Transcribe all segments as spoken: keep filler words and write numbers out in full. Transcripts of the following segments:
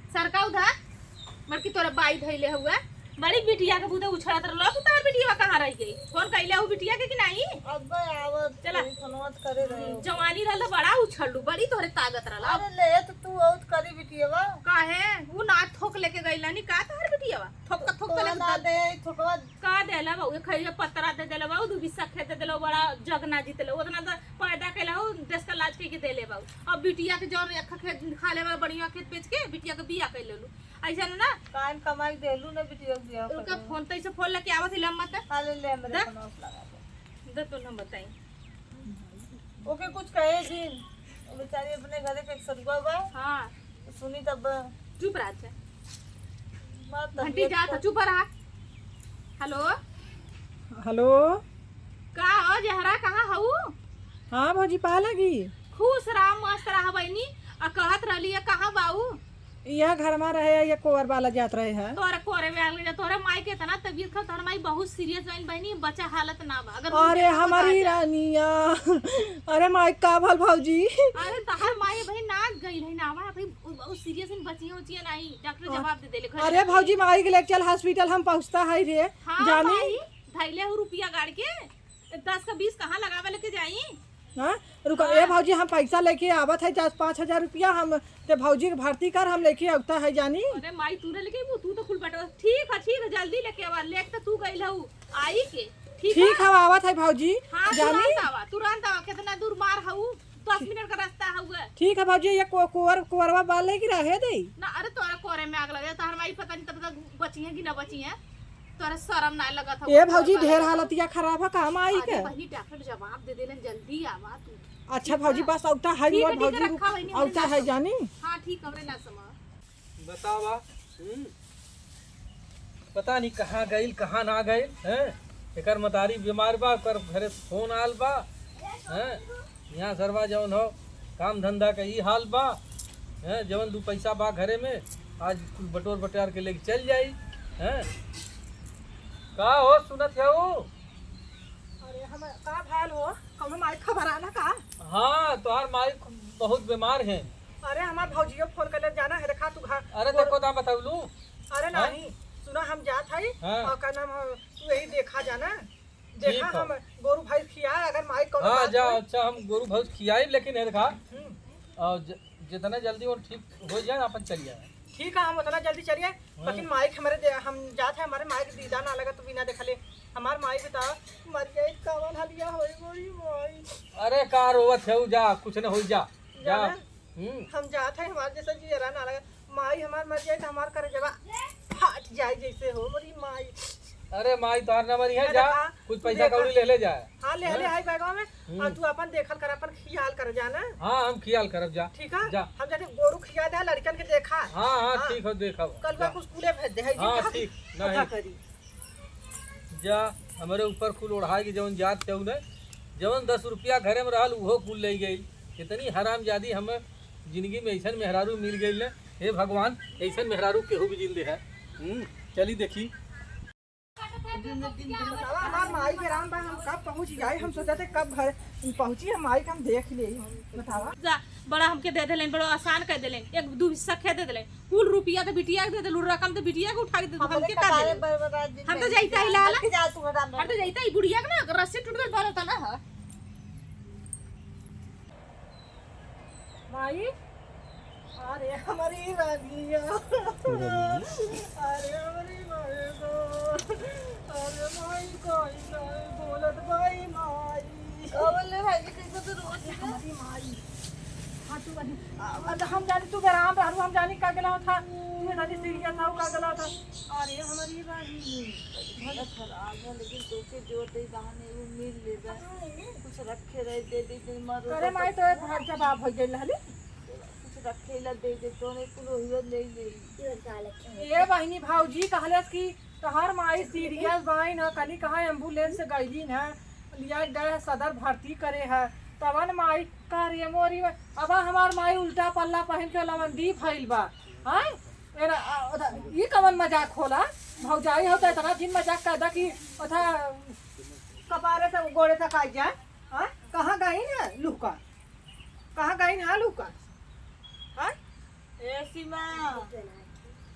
सरका उधर, बड़की तोरे बाई धइले हुआ। बड़ी बिटिया के बूते उछड़त रहलो, तू तार बिटिया कहाँ रह गई? फोन कइले हउ बिटिया के कि नहीं? अब्बे आवत चला। रही, फोनवा त करे रहे। हम्म, जवानी रहल त बड़ा उछड़लू, बड़ी तोरे ताकत रहल। अरे ले त तू औत करी बिटिया बा। काहे? उ ना थोक लेके गइल नी का तोहर बिटिया बा? थोक, थोक तो तो ले ना दे, थोकवा का देला बा? उहे खइया पतरा दे देला बा, उ दू बिस्सा खेत दे देला, बड़ा जग ना जीतले। ओतना त पैदा कइला हउ, देश का लाज कइके देले बा। अब बिटिया के जौन एक खेत खा लेबा, बढ़िया खेत बेच के बिटिया के बियाह कइ लेलू। अइसन ना। कान कमाई देलू ना बिटिया के बियाह उनका कइले। फोन तइसे फोन लेके आवत हिला मत। हाँ, ले ले, हमरे दे। फोन ऑफ लगा दे। दे तो हम बताई। ओके कुछ कहे जिन। वो बेचारी अपने घरे के एक सरुआ बा। हाँ। सुनी तब। चुप रह, अच्छा। बात घंटी तबियत जा, तो पर चुप रहा। हेलो। हेलो। का हो जहरा, कहाँ हऊ? हाँ भौजी, पा लगी। खुश रहा, मस्त रहा बहिनी। आ कहत रहली है, कहाँ बाऊ? यह घर में रहे, ये कोवर वाला जात रहे है। तोरे कोरे में आग लग जा, तोरे माई के इतना तबीयत खराब, तोरे माई बहुत सीरियस बहिन, बहिनी, बचा हालत ना बा। अगर अरे हमारी रानिया, अरे माई का भल भौजी? अरे तहार माई बहिन ना गई है ना, भाई बहुत सीरियस इन बचिया उचिया नहीं, डॉक्टर हाँ। जवाब दे देले घर अरे जाके। भौजी, माई के लेके चल हॉस्पिटल, हम पहुँचता है रे। हाँ, जानी? भाई, धैले हूँ रुपया गाड़ के, दस का बीस कहाँ लगावे लेके जाई? हाँ, रुका, हाँ। ए भौजी, हम पैसा लेके आवत है, दस पाँच हजार रुपया, हम ते भौजी के भर्ती कर, हम लेके आवता है जानी। अरे माई, तू ना लेके अइबू, तू तो कुल बटवा। ठीक है, ठीक है, जल्दी लेके आवा, लेट तो तू गइल हऊ आई के। ठीक ठीक है? है, आवत है भौजी, हाँ, जानी। तुरंत आवा, तुरंत आवा, कितना दूर मार हऊ, दस मिनट का रास्ता हउए। ठीक है भौजी, ये को-, कोर-, कोरवा बाल लेके रहे दे। ना, अरे तोरा कोरे में आग लगे, तोहर माई पता नहीं तब तक बची है कि ना बची है। तोरा शरम ना लगत हउ? ए भौजी, ढेर हालतिया खराब है, काम आई अरे के? बहिनी, डॉक्टर जवाब दे देलन, जल्दी आवा तू। अच्छा ठीक भौजी, है? बस औता है, ठीक मोर है, ठीक है, भौजी रखा रुक, बहिनी, हमरे औता ना है समझ। जानी। हाँ, ठीक, हमरे ना समझ। बतावा, हम्म? पता नहीं कहाँ गइल, कहाँ ना गइल, हैं? एकर मतारी बीमार बा, ओकर घरे फोन आल बा, हैं? यहाँ सरवा जौन हो, काम धंधा का ई हाल बा, हैं? जवन दू पैसा बा घरे में, आज कुल बटोर बटार के लेके चल जाई, हैं? का हो सुनत हऊ? अरे हम का भाल हो, कौनो माई खबर आना का? हाँ, तोहार माई बहुत बीमार है। अरे हमार भौजियो फोन कइले, जाना है, देखा तू घर अरे गोरू देखो, ना बतौलू। अरे हाँ? नहीं, सुना, हम जात हई हाँ। और का नाम है, तू यही देखा जाना। ठीक देखा है। हम गोरू भैंस खिया, अगर माई कौनो हाँ, बात जा, होई। अच्छा, हम गोरू भैंस खियाई, लेकिन है देखा, हम्म। और ज-, जितना जल्दी वो ठीक हो जाए, अपन चल जाए। ठीक है, हम उतना जल्दी चलिए, हाँ। लेकिन माई के हमारे दे-, हम जात है, हमारे माई के दीदा ना लगा तो बिना देखले, हमार माई बता, मर जाए, कवन हलिया होई, गोरी माई। अरे, का रोवत है, जा, कुछ न होई, जा, जा। जाना? हम्म। हम जात है, हमार जैसा जियरा ना लगा। माई हमार मर जाए तो हमार करेजवा फाट जाए जैसे हो, मोरी माई। अरे माई तोहार ना मरी है, अरे जा, हाँ, कुछ तू पैसा देखा। कौड़ी ले ले जाए। हाँ, ले ले हाँ? आई बैगवा में, हम्म। और तू अपन देखल कर, अपन खियाल कर जाना। हाँ, हम खियाल करब, जा। ठीक है? जा। हम जाते गोरू खिया दे, लड़कन के देखा। हाँ, हाँ, हाँ। ठीक हो, देखब। कल जा। का स्कूले भेज दे, है जी, हाँ, कहाँ ठीक, कथा नहीं। करी? जा, हमरे ऊपर कुल ओढ़ा के जवन जात केहू ने, जवन दस रुपया घरे में रहल, उहो कुल ले गइल। इतनी हरामजादी हमें जिंदगी में ऐसन मेहरारू मिल गइल ने। हे भगवान, ऐसन मेहरारू केहू भी जिन दे है। हम्म, चली देखी। बतावा, हमार माई के राम बा, हम कब पहुँच जाए, हम सोचते कब घर पहुँची, हम माई के हम देख ले। बतावा। जा, बड़ा हमके दे देलेन, बड़ा आसान कर देलेन, एक दू हिस्सा खे दे देलेन। कुल रुपया तो बिटिया के दे देलू, रकम तो बिटिया के उठा के दे दे, हमरे हमके का कपारे दे दे? पर बता दिन हम तो में जाइता ही लाल। हट के जा तू, हटा हम तो जाइता ही बुढ़िया के ना, रस्सी टूट गइल, बाल होता ना है। माई, अरे हमारी रानिया। रानिया। अरे हमारी माई गो। अरे माई कोई नहीं बोलत भाई माई। का बोले भाई जी, कैसे तू रोत है? हमारी माई। हाँ, तू बनी। आ, मतलब, हम जानी तू बेराम रहलू, हम जानी का गला था, तू इतना सीरियस था, का गला था। अरे, हमारी बाबी। बहुत खराब है, लेकिन तोके जो दे बहाने वो मिल लेबे। कुछ रखे रहे, दे दे, दे, मर अरे, माई, तो एक घर जवाब हो गइल रहली। कुछ रखे ला दे दे, तो नहीं कुल हुआ ले ले। ये बहिनी, भौजी कहलस कि तोहार माई सीरियस बाइन ह, कली कहाँ एम्बुलेंस से गइली न, लिया गए सदर भर्ती करे ह। तवन माई का रे मोरी में, अब हमार माई उल्टा पल्ला पहिन के लवंडी भइल बा। हाँ? एरा, आ, ओदा, ई कवन मजाक होला? भौजाई हो त इतना जिन मजाक कर दा कि ओथा कपारे से गोड़े तक आ जाए। हाँ? कहाँ गई न लुका? कहाँ गई न लुका? हाँ? ए सीमा।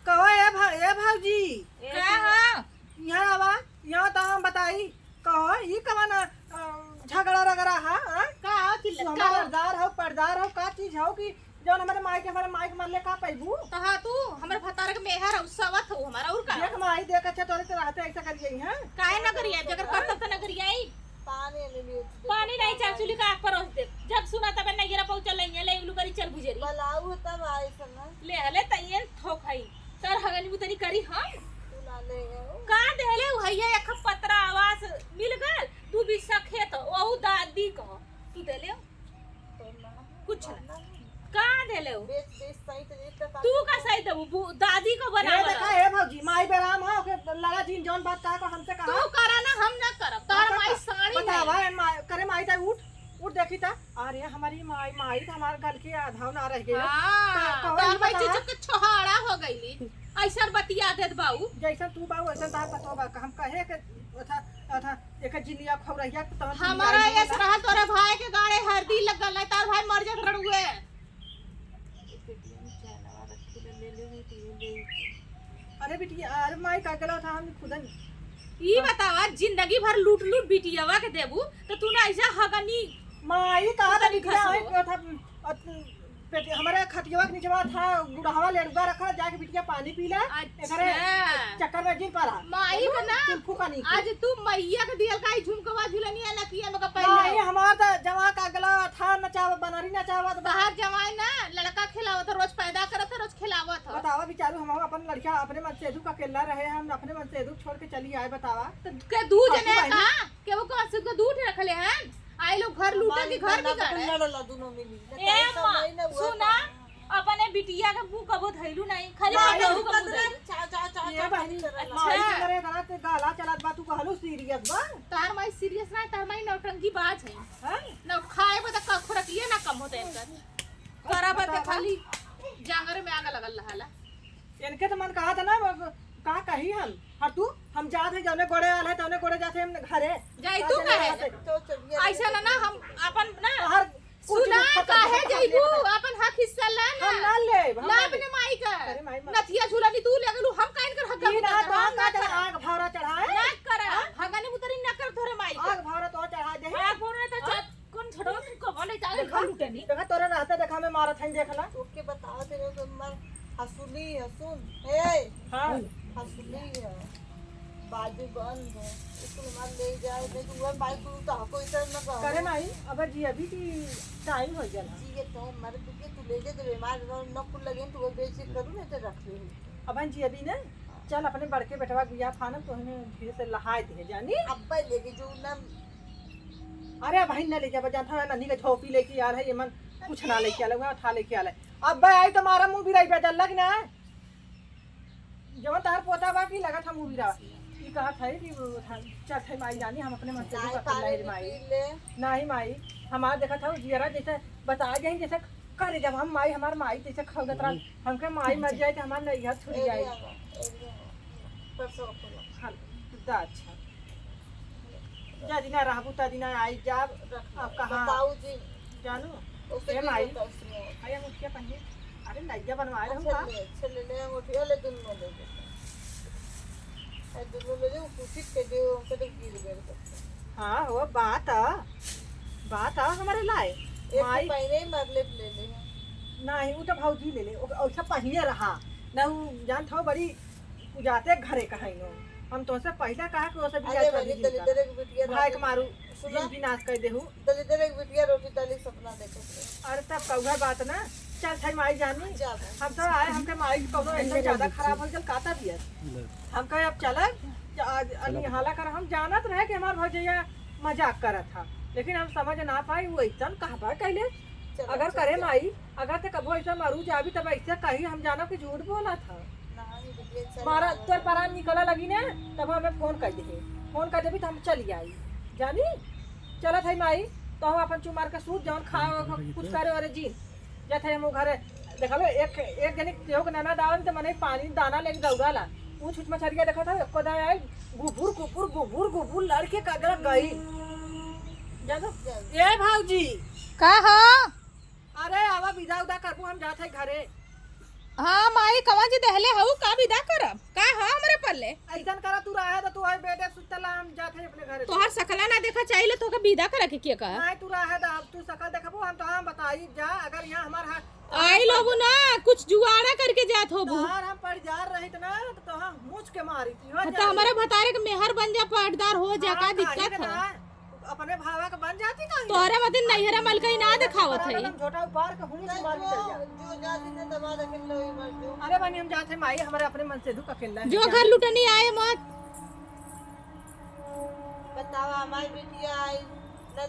कहो ए भा-, ए भौजी। ए का सीमा। हो? यहाँ आवा, यहाँ तो हम बताई। कहो, ई कवन, अ, झगड़ा रगड़ा है, हाँ? का हो कि तू हमार का? अरदार हो, परदार हो, का चीज हो कि जौन हमारे माई के, हमारे माई के मरले का पैबू? तो हाँ, तू हमारे भतार के मेहर हो, सवत हो हमारा, और का? देख माई, देख, अच्छा, तोरे तो रहते ऐसा करिए, हाँ? काहे ना करिए, जगर करता तो ना करिए। पानी ले लिए, तू पानी देखो, नहीं, चल, चुली का आग परोस दे। जब सुना तब नैहरा पहुंचल नहीं है, ले उलू करी, चल बुझेरी। बुलाऊ तब आए सन। ले हले त ये थोक हई। सर हगनी बुतनी करी हम। तू ना ले गयो। का देले उ हइया एक पतरा आवास मिल गल, दू बीसा खेत, ओहू दादी कह। तू देले हो? तो ना। कुछ ना। ना। का देले हो? बेच, बेच सही तो देता तू का सही देबू? बु-, दादी को बना ए, बना। देखा, ए भौजी, माई बेराम है, ओके लगा जिन जौन बात कहा को हमसे कहा। तू करा ना, हम ना करब। तोहर हाँ, माई बता-, साड़ी बतावा, नहीं। ए माई, करे माई, ते उठ, उठ देखी ता। अरे, हमारी माई, माई तो हमार गल के आधा ना रह गयो। हाँ, का-, कहो, तोहर ई माई बतावा। चुचुक के छोहाड़ा हो गईली। ऐसा बतिया देत बाऊ। जैसन तू बाऊ, वैसन तोहर पतो बा। हम कहे के, अथा, अथा, एक जिनिया खौरहिया के तोहर हमारा जिनिया ये बा। रहा तोरे भाई के गाड़े हरदी लग गल, नहीं तार भाई मर जात रड़ुए। अरे बिटिया, अरे माई का गला था, हम खुदन। ई बतावा, जिंदगी भर लूट लूट बिटियावा के देबू, तो तू ना ऐसा हगनी माई कहा था खुदन बिटिया, खसबो। आई, था, अत-, पेट, हमारे खटियावा के नीचवा था, गुड़हवा लेड़ुआ रखा, जाके बिटिया पानी पी ले, अच्छा। एकरे चक्कर में जिन पड़ा। माई का ना, चिल्फू पानी की। आज तू मैया के दियल का ई झुमकवा झुलनिया ना किया, मगर पहले माई, हो। हमार तो जवा का गला था, नचावा, बनरी नचावा, तो बाहर जवाई ना, लड़का खिलावत, रोज पैदा करत, रोज खिलावत ह। बतावा बिचारू, हम अपन लड़का अपने मन से दुख अकेला रहे, हम अपने मन से दुख छोड़ के चली आए, बतावा। तो के दू अब जने तू का? बहनी। के वो कौन से दू ठे रखले हैं? आई लोग घर लूटे हमारी के घर बहना बिगाड़े। बहन लड़ला दोनों मिली। ए बताई सब माँ, वही ना हुआ सुना, था। अपने बिटिया के मुंह कबो धैलू नहीं, खाली नहीं, पतोहू के मुंह धैलू। चा, चा, चा, ये चा, बहनी, चा, चा, माई अच्छा। के घरे इतना ते गाला चलत बा, तू कहलू सीरियस बा? तार माई सीरियस ना, तार माई नौटंकी बाज है। हैं? ना खाए बा त का खुरकिए ना कम होते इनकर। करब त खाली जांगर में आग लगल रहाला। इनके तो मन कहा था ना, अब का कही हम? हर तू, हम जात है, जौने गोड़े आल है, तौने गोड़े जात है हम घरे। जाई का तू जाने कहे? रहत है? ऐसा ना, ना, हम अपन ना हर कुछ सुना, दुख खत्म काहे होता है, जइबू? खत्म। अपन हक हिस्सा ला ना। हम ना लेब, हम ना ना अपने लेब। माई का। अरे माई, माई। नथिया झुलनी तू ले गेलू, हम काहे कर हक ई ना, हम तो ना का चढ़ा, करब। आग भौरा चढ़ाए? ना करब। हाँ? हगनी बुतरी ना कर तोरे माई का। आग भौरा तो चढ़ा दे। आग भौरा तो हाँ? चढ़ कौन छोटवा तुम कबो ले जाए, देखा, घर लुटेनी। देखा, तोरे रहते देखा, मैं मारत हईं, देख ला। तोके बताओ, तेरे को मार हसुली, हसुन, ए, हाँ। हसुली है। बाजू बंद है। इसको मार ले जाए, देख, वह माई को तो हको इधर न कहो। करे माई, अब जी अभी की टाइम हो गया ना। जी, ये तो मर के तू ले जा, तो बीमार न कुल लगे, तू वो बेइज्जती करू, नहीं तो रख ले। अब जी अभी ना, चल अपने बड़के बेटवा गुया फानम, तो हमें धीरे से लहाए दे, जानी? अब लेके जो ना अरे भाई ना लेके आवा, जानत हवे नन्ही के झोपी लेके आल है, ये मन कुछ ना लेके आल है, उहाँ उठा लेके आल है। अब्बे आई तो मारा मुँह बिराई बे, डर लग ना। जवन तार पोता बा की लगत हम मुँह बिरा। ई कहत है कि वो था, चल थे माई जानी, हम अपने मन से चाय दुख कर पानी ले भी माई। पी ले। नाही माई, हमार देखत हौ जियरा जैसे बता गई, जैसे करे जब हम माई, हमार माई जैसे खौदत रहन, हमके माई मर जाए तो हमार नैहर छूट जाए। एरिया बा, एरिया बा। परसों को ला। हाँ, दा अच्छा। जा दिना रहबू, ता दिना आई जाब। रख। अब कहाँ? बताऊ जी। जानू? ओके ए जी, माई। बताऊ सुनो। अरे, हम क्या पहने? अरे, नैया बनवाए रहूँ अच्छा, का? ले, अच्छा, ले, ले, अंगूठी, ले, दुन्नो ले, ले। ए, दुन्नो ले, ले, वो पूछी के दे, वो उनके तो गिर गए तो। हाँ, हो, बात आ। बात आ हमारे लाए। एक तो माई। पहले ही मरले ले, ले। नहीं, वो तो भौजी ले ले। ओ, अच्छा, पहले रहा। ना, वो जानत हो, बड़ी उ जाते घरे कहाइनो। हम तोसे पहिला कहा कि ओसे बियाह अरे कर बहिनी, ली दलिद्दर का। एक बिटिया भाई रहती। के मारू सुना? जिंदगी नाश कर देहू। दलिद्दर एक बिटिया रोटी दाली सपना देखत रहे। अरे तब कौआ बात ना, चल थे माई जानी। जा बहिनी। हम तो आए, हमके माई के कौनो एकदम ज्यादा खराब हो गल, काता दिया। ले। हम कहे अब चलब, च-, आज चलो। अनिहाला कर हम जानत रहे कि हमार भौजैया मजाक करत था, लेकिन हम समझ ना पाई वो ऐसन कहबा कैले। चलो, अगर चल, करे चल। माई, अगर ते कबो ऐसा मरू जाबी तब ऐसे कही हम जानब कि झूठ बोला था। नहीं, बिटिया, चल, मारा, चल। तोर परान निकला लगी ना, तब हमें फोन कर दे। फोन कर देबी तो हम चली आई। जानी? चलत है माई, तो हम अपन चुमार के सूत जौन खा कुछ करे और जी। जात है हम घरे। देखा लो, एक, एक जनी केहू के ननद आवे तो मने पानी दाना लेके दौड़ाला। ऊ छुछ मछरिया देखा था, एको दाए आइल, गुबुर, गुबुर, गुबुर, गुबुर लड़के कगरा गई। जा तो। ए भौजी। का हो? अरे आवा, विदा उदा करबू, हम जात है घरे। हाँ माई, कवन जी देहले हऊ का विदा करब? का ह हमरे पल्ले? अइसन करा, तू रहे द, तू है बेटे सुतला, हम जात है अपने घरे। तोहर सकला ना देखा चाहिए, तोहके विदा करे के के कहा? नहीं, तू रहे द, अब तू सकल देखबो, हम तो हम बताई जा, अगर यहाँ हमार हाथ आई लोगो ना, कुछ जुआड़ा करके जात होबू। तोहार हम पड़ीदार रहित ना, तो तोहार मूछ के मारी थी, हो हाँ, तो जाए। हमारे भतारे के मेहर बन जा, पड़ीदार हो जा, हाँ, का काहे दिक्कत के है? ना? अपने भावा के बन जाती ना। तोहरे मतिन नैहरा मलकई ना देखावत है। हम झोटा उपार के हुई मार के चल जा। जो जाती थे दबा दे लो, ये मर जो। अरे बनी, हम जाते माई, हमारे अपने मन से दुख अकेला है। जो घर लुटनी आए मत। बतावा, हमारी बिटिया आई, न